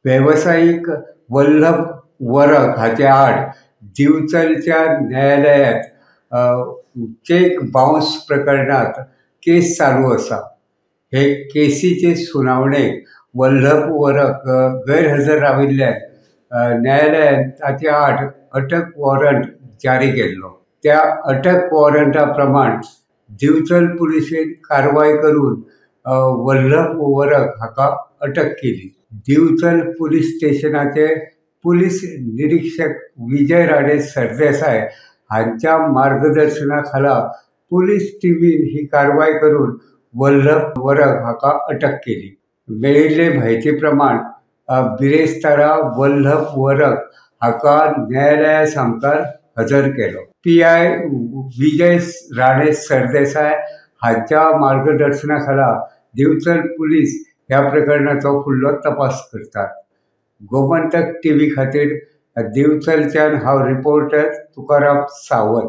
वेवसायीक वल्लभ वरक हाचे आड दिवचलच्या न्यायालयांत चॅक बाउन्स प्रकरणांत केस चालू आसा. हे केसीचे सुनावणेक वल्लभ वरक गैरहजर राविल्ल्यान न्यायालयान ताचे आड अटक वॉरंट जारी केल्लो. त्या अटक वॉरंटा प्रमाण दिवचल पुलिशेन कारवाय करून वल्लभ वरक हाका अटक केली. दिवचल पुलीस स्टेशनाचे पुलीस निरिक्षक विजय राणे सरदेसाय हांच्या मार्गदर्शना खाला पुलीस टिमीन ही कारवाय करून वल्लभ वरक हाका अटक केली. मेळिल्ले म्हायती प्रमाण बिरेस्तारा वल्लभ वरक हाका न्यायालया सामकार हजर केलो. PI Vijay Rane Sardesai हांच्या मार्गदर्शना खाला दिवचल पुलीस ह्या प्रकरणाचो फुडलो तपास करतात. गोमंतक टीव्ही खातीर दिवचलच्यान हांव रिपोर्टर तुकाराम सावंत.